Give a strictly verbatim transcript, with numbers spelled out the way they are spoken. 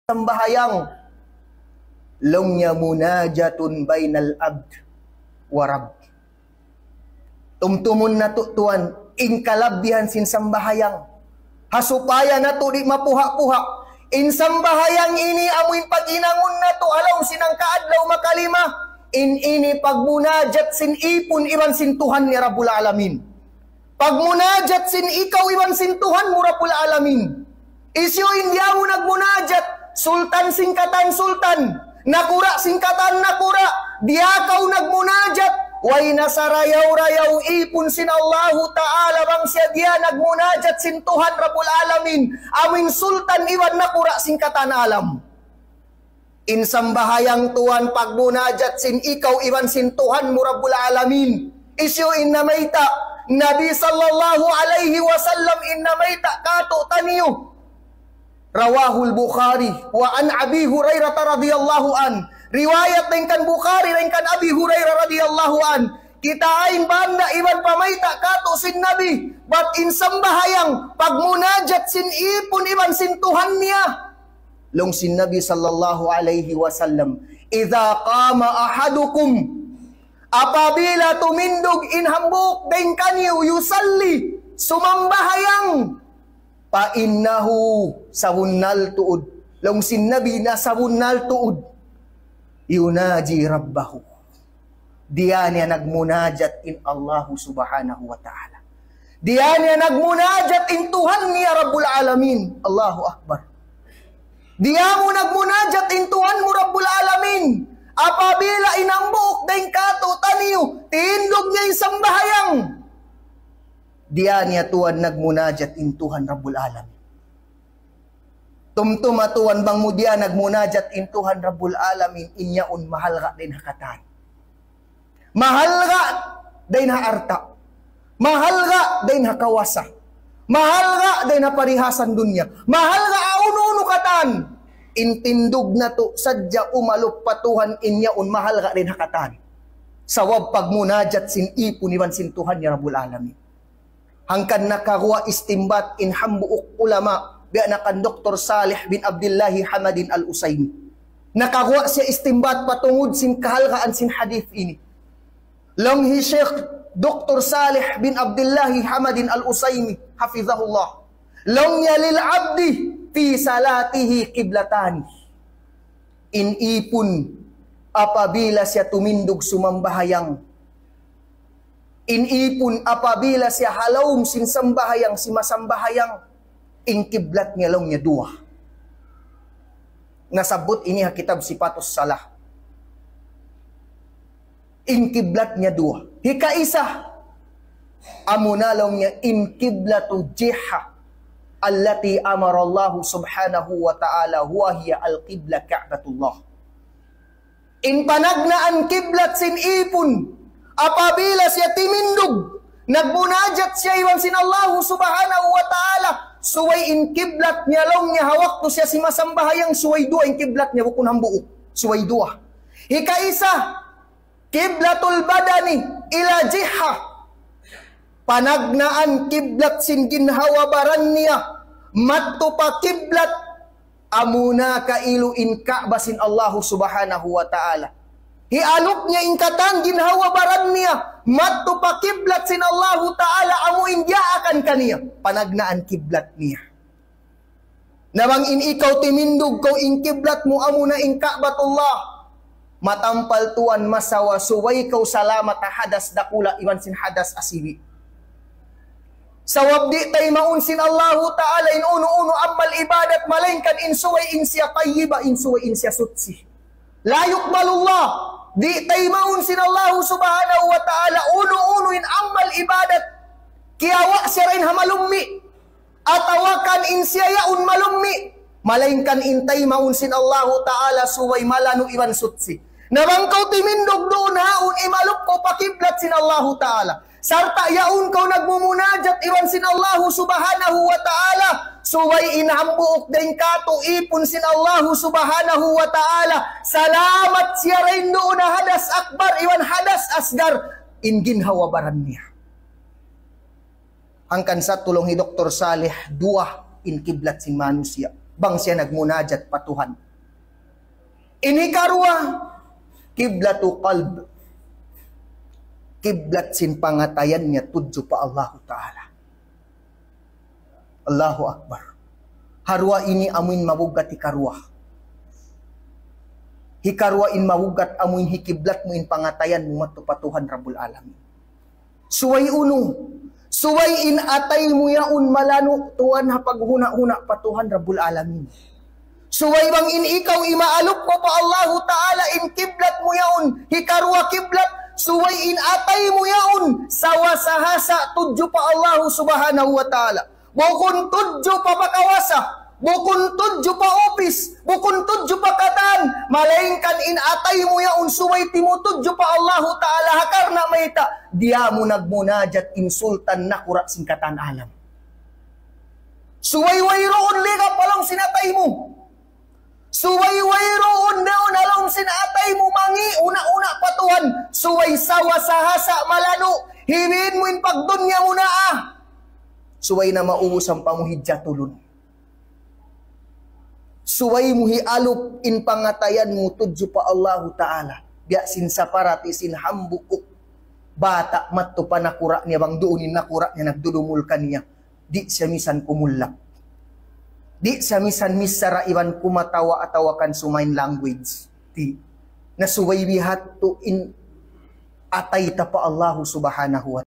sambahayang. Laung niya munajatun bainal abd wa rabb. Tumtumun natu' tuwan, in kalabbihan sin sambahayang. Ha supaya natu' di' mapuha'-puha'. In sambahayang ini amu in paghinangun natu' ha lawm sin hangka adlaw makalima. In ini pagmunajat sin ipun iban sin Tuhan niya Rabbul Alamin. Pagmunajat sin ikaw iban sin Tuhan mu Rabbul Alamin. Hisiyu in diya mu nagmunajat, sultan sin katan sultan, nakura' sin katan nakura', diya kaw nagmunajat, way na sarayaw-rayaw ipun sin Allahu Ta'ala bang siya diya nagmunajat sin Tuhan Rabbul Alamin, amu in sultan iban nakura' sin katan alam. In sambahayang tuwan pagmunajat sin ikaw iban sin Tuhan mu Rabbul Alamin. Hisiyu in namayta', Nabi sallallahu alayhi wasallam in namayta' kātu'niyu. Rawahul Bukhari, wa an Abi Hurairah radhiyallahu an. Riwayat dayn kan Bukhari, dayn kan Abi Hurairah radhiyallahu an. Kitaa in banda iban pamayta' kātu' sin Nabi, bat in sambahayang, pagmunajat sin ipun iban sin Tuhan niya. Laung sin Nabi sallallahu alayhi wasallam, "Idha qama ahadukum," apabila tumindug in hambuuk dayn kaniyu, "yusalli," sumambahayang, "fa innahu," sabunnal tuud. Laung sin Nabi na sabunnal tuud. "Yunaji rabbahu." Diya niya nagmunajat in Allahu Subhanahu wa Ta'ala. Diya niya nagmunajat in Tuhan niya Rabbul Alamin. Allahu Akbar. Diya mu nagmunajat in Tuhan mu Rabbul Alamin. Apabila in hambuuk dayn kātu'niyu, tindug niya in sambahayang. Diya niya tuwan nagmunajat in Tuhan Rabbul Alamin. Tumtuma tuwan bang mu diya nagmunajat in Tuhan Rabbul Alamin, in yaun mahalga' dayn ha katan. Mahalga' dayn ha alta'. Mahalga' dayn ha kawasa. Mahalga' dayn ha parihasan dunya. Mahalga' ha unu-unu katan. In tindug natu' sadja umalup pa Tuhan, in yaun mahalga' dayn ha katan. Sabab pagmunajat sin ipun iban sin Tuhan niya Rabbul Alamin. Hangkan nakaguwa' istinbat in hambuuk ulama, biya' na kan Doktor Salih bin Abdillahi Hamadin Al-Usaymi. Nakaguwa' siya istinbat patungud sin kahalgaan sin hadith ini. Laung hi Sheikh Doktor Salih bin Abdillahi Hamadin Al-Usaymi, hafizahullah. Laung niya, "Lil abdi fi salatihi qiblatani." In ipun, apabila siya tumindug sumambahayang, in ipun apabila siya ha lawm sin sambahayang, simasambahayang, in kiblat niya laung niya duwa. Nasabbut ini ha kitab Sifatus Salah. In kiblat niya duwa. Hikaisa, amuna laung niya in kiblatu jiha allati amara Allahu subhanahu wa ta'ala wa hiya al-qibla Ka'batullah. In panagnaan kiblat sin ipun, apabila siya timindug, nagmunajat siya iban sin Allahu subhanahu wa ta'ala, subay in kiblat niya laung niya ha waktu siya simasambahayang, subay duwa in kiblat niya, bukun hambuuk, subay duwa. Hikaisa, kiblatul badani ila jiha. Panagnaan kiblat sin ginhawa-baran niya, madtu pa kiblat amuna kailu in Ka'bah sin Allahu subhanahu wa ta'ala. Hialup niya in katan ginhawa-baran niya, madtu pa kiblat sin Allahu ta'ala amu in diyaakan kaniya. Panagnaan kiblat niya. Na bang in ikaw timindug kaw in kiblat mu amuna in Ka'batullah, matampal tuwan masawa subay kaw salamat ha hadas dakula' iban sin hadas asibi'. Sabab di' taymaun sin Allahu ta'ala in unu-unu amal ibadat, malaingkan in subay in siya tayyiba, in subay in siya suchi. La yuqbalullah, di' taymaun sin Allahu subhanahu wa ta'ala unu-unu in amal ibadat, kiyawa' siya dayn ha malummi'. Atawa kan in siya yaun malummi', malaingkan in taymaun sin Allahu ta'ala subay malanu' iban suchi. Na bang kaw timindug duun haun, imalup kaw pa kiblat sin Allahu ta'ala. Sarta' yaun kaw nagmumunajat iban sin Allahu subhanahu wa ta'ala. Subay in hambuuk dayn katu' ipun sin Allahu subhanahu wa ta'ala, salamat siya dayn duun ha hadas akbar iban hadas asgar in ginhawa-baran niya. Hangkan sa' laung hi Doktor Saleh, duwa in kiblat sin manusiya'. Bang siya nagmunajat pa Tuhan. Ini karuwa, kiblatu qalb. Kiblat sin pangatayan niya tudju pa Allahu Ta'ala. Allahu Akbar. Ha duwa ini amuin mabugat hikaruwa. Hikaruwa in mabugat amuin hikiblat mu in pangatayan mu madtu pa Tuhan Rabbul Alamin. Subay unu, subay in atay mu yaun malanu' tuwan ha paghuna'-huna' pa Tuhan Rabbul Alamin. Subay bang in ikaw imaalup kaw pa Allahu Ta'ala in kiblat mu yaun, hikaruwa kiblat, subay in atay mu yaun, sawa sahasa tudju pa Allahu Subhanahu wa Ta'ala. Bukun tudju pa pakawasa, bukun tudju pa upis, bukun tudju pa katan, malaingkan in atay mu yaun subay timutudju pa Allahu Ta'ala ha karna' mayta', diya mu nagmunajat in sultan nakura' sin katan alam. Subay wayruun ligap ha lawm sin atay mu. Subay wayruun daun ha lawm sin atay mu mangi' una-una pa Tuhan. Subay sawa sahasa malanu'. Hibin mu in pagdunya mu na ah. Subay na maubus ampa mu hijatulun. Subay mu hialup in pangatayan mu tudju pa Allahu Ta'ala. Biya' sin saparati sin hambuuk bata' madtu pa nakura' niya bang duun in nakura' niya nagdudumul kaniya. Di' siya misan kumullap. Di' siya misan missara iban kumatawa atawa kan sumain language. Di'. Na subay bihadtu in atay ta pa Allahu Subhanahu wa